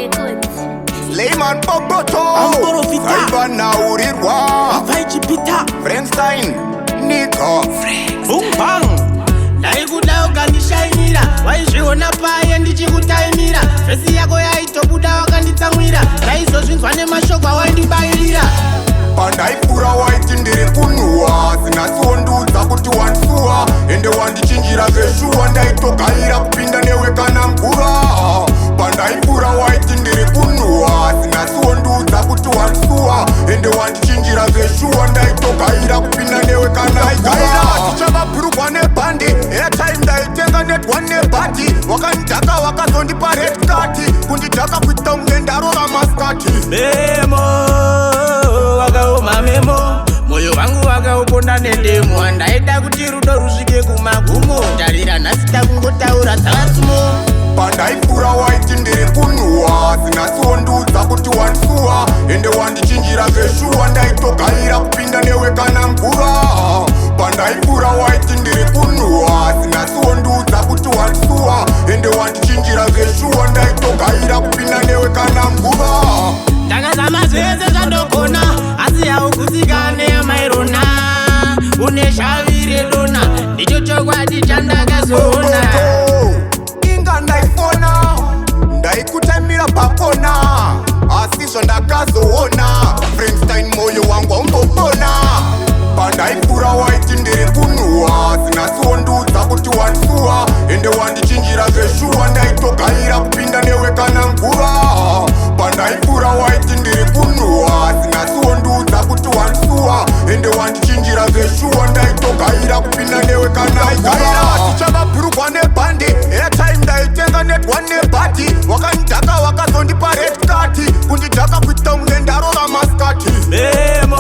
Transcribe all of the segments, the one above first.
Records. Leyman Boboto. Amporofita. Saibanaurirwa. Vaichipita. Franstein. Nico. Boom bang. Ndaikuda ukandishainira, waizviona paye ndichikutaimira. Vhesi yako yaitobuda wakanditsamwira, ndaizozvinzwa nemashoko awaindibayirira. Pandaipfuura waiti ndiri kunhuhwa, sinasiwondiudza kuti wandisuwa, ende wandichinjira zveshuwa. Ndaitogaira kupinda newe kana mvura. Pandaipfuura waiti ndiri kunhuhwa, sinasiwondiudza kuti wandisuwa, ende wandichinjira zveshuwa. Ndaitogaira kupinda newe kana mvura. Tichavabhurugwa nebhandi, airtime ndaitenga net1 nebhati. Wakandidhaka, wakazondipa red card, kundidhaka kuita kunge ndarora maskati. Memo wakaoma memo, mwoyo wangu wakauponda nedemo. Handaida kuti rudo rusvike kumagumo, tarira nhasi takungotaura dzavasumo. Pandaipfuura waiti ndiri kunhuhwa, sinasiwondiudza kuti wandisuwa, ende wandichinjira zveshuwa. Ndaitogaira kupinda newe kana mvura. Pandaipfuura waiti ndiri kunhuhwa, sinasiwondiudza kuti wandisuwa, ende wandichinjira zveshuwa. Ndaitogaira kupinda newe kana mvura. Ndakazama zvese zvandogona, asi haugutsikane yamairona. Une shavi redona, ndicho chokwadi chandakazoona. Inga ndaifona, ndaikutamira pakona, asi zvandakazoona, Franstein, moyo wangu waumbopona. Pandaipfuura waiti ndiri kunhuhwa, sinasiwondiudza kuti wandisuwa, ende wandichinjira zveshuwa. Ndaitogaira kupinda newe kana mvura. Pandaipfuura waiti ndiri kunhuhwa, sinasiwondiudza kuti wandisuwa, ende wandichinjira zveshuwa. Ndaitogaira kupinda newe kana mvura. Tichavabhurugwa nebhandi, airtime ndaitenga net1 nebhati. Wakandidhaka, wakazondipa red card, kundidhaka kuita kunge ndarora maskati. Memo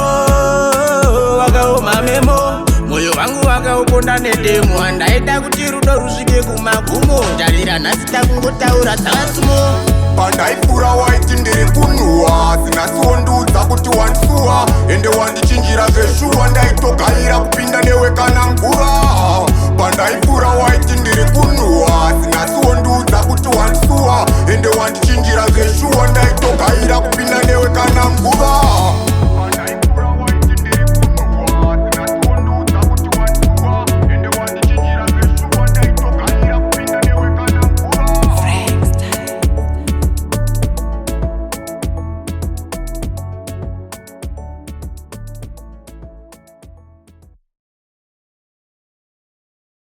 wakaoma memo, mwoyo wangu wakauponda nedemo. Handaida kuti rudo rusvike kumagumo, tarira nhasi takungotaura dzavasumo. Pandaipfuura waiti ndiri kunhuhwa, sinasiwondiudza kuti wandisuwa, ende wandichinjira zveshuwa. Ndaitogaira kupinda newe kana mvura. Pandaipfuura waiti ndiri kunhuhwa.